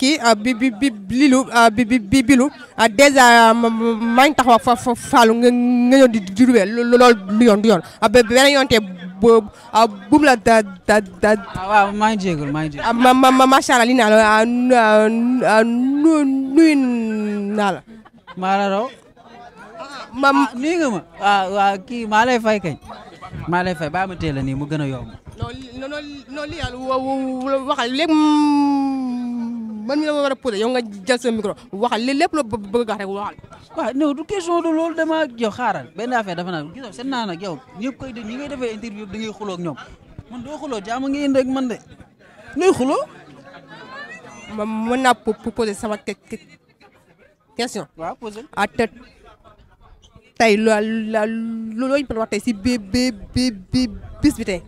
kii bi lilu bi bilu dèjà maa ngi taxaw fa Fallou nga ñëw di Diourbel loolu du yoon beneen yoon te buum la waaw maa ngi jégalu macha allah li naa la nuyu naa la. maa la raw. nuyu nga ma waaw kii maa lay fay kañ. maa lay fay baa ma teel a nii mu gën a yomb. non lii yàlla waxal léegi man mi la war a posé yow nga jël sa micro waxal lépp la bëgg a wax rek waxal. waaw non du question de loolu dama jox xaaral benn affaire dafa naan gisoo seen naa nag yow ñëpp koy def ñi ngay defee interview da ngay xuloo ak ñoom man doo xuloo jaama ngi indi rek man de ngay xuloo. mën naa posé sama question. waaw posé. tey loolu ñu wax tey si bis bi tey.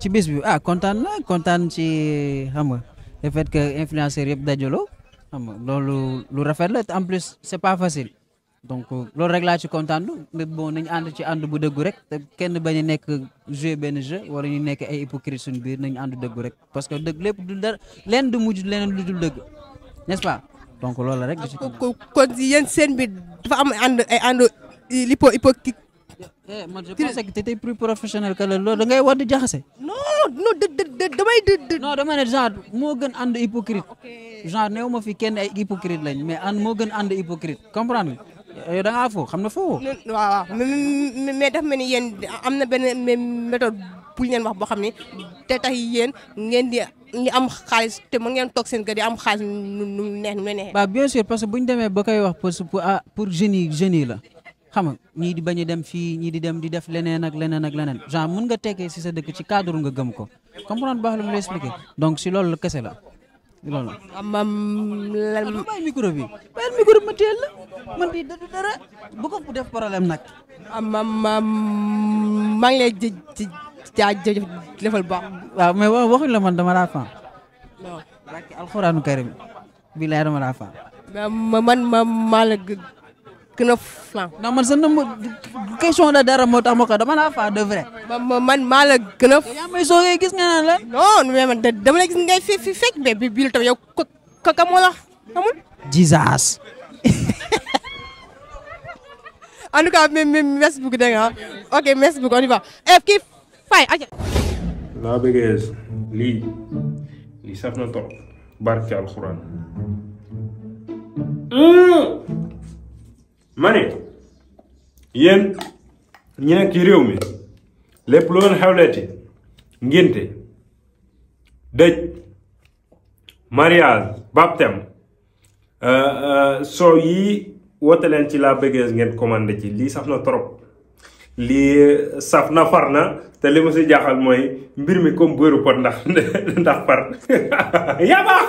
ci bis bi kontaan ci xam nga le fait que influenceurs yëpp dajaloo xam nga loolu lu rafet la en plus c'est pas facile donc loolu rek laa ci kontaan mais bon nañu ànd ci ànd bu dëggu rek te kenn bañ a nekk jouer benn jeu wala ñu nekk ay hypocrite suñu biir nañu ànd dëggu rek parce que dëgg lépp du dara leen du mujj leneen lu dul dëgg n'est-ce pas donc loolu rek. kon yéen seen bi dafa am ay ànd hypocrite. man je pensais que t'étais plus professionnel que loolu da ngay war di jaxase. non damay non dama ne genre moo gën ànd hypocrite genre néew ma fi kenn ay hypocrite lañ mais ànd moo gën ànd hypocrite comprendre nga yow da ngaa foo xam na foo. waaw mais dafa mel ni yéen am na benn méthode bu ñu leen wax boo xam ne te tax yéen ngeen di am xaalis te mën ngeen toog seen kër di am xaalis nu neex. bah bien sûr parce que bu ñu demee ba koy wax pour jeunes yi la. xam nga ñii di bañ a dem fii ñii di dem di def leneen ak leneen genre mën nga tekkee si sa dëkk ci cadre nga gëm ko comprendre baax lu mu lay expliquer donc si loolu kese la loolu. lan bàyyi micro bi ma teel la man di dara bu ko def problème nag. maa ngi lay jaajëfal baax. waaw mais waxuñ la man dama laa fan. non barke alxuraanu karim bi lay dama laa fan. man maa la gën a flan. non man sa question la dara moo tax ma ko dama laa faa de vrai. man maa la gën a. yaa may soogee gis nga naan la. non mais man dama la gis ngay fi fekk mais bii tam yow ka moo la xamul. Jesus. en tout cas merci beaucoup dégg nga ok merci beaucoup on y va kii fay aja. laa bëggee lii saf na trop barke alxuraan. ma ne yéen ñi nekk ci réew mi lépp lu ngeen xewleeti ngénte dëj mariage baptême soo yi woote leen ci la bëggees ngeen commandé ci lii saf na trop lii saf na far na te li ma si jaaxal mooy mbir mi comme beurre pot ndax far yaa baax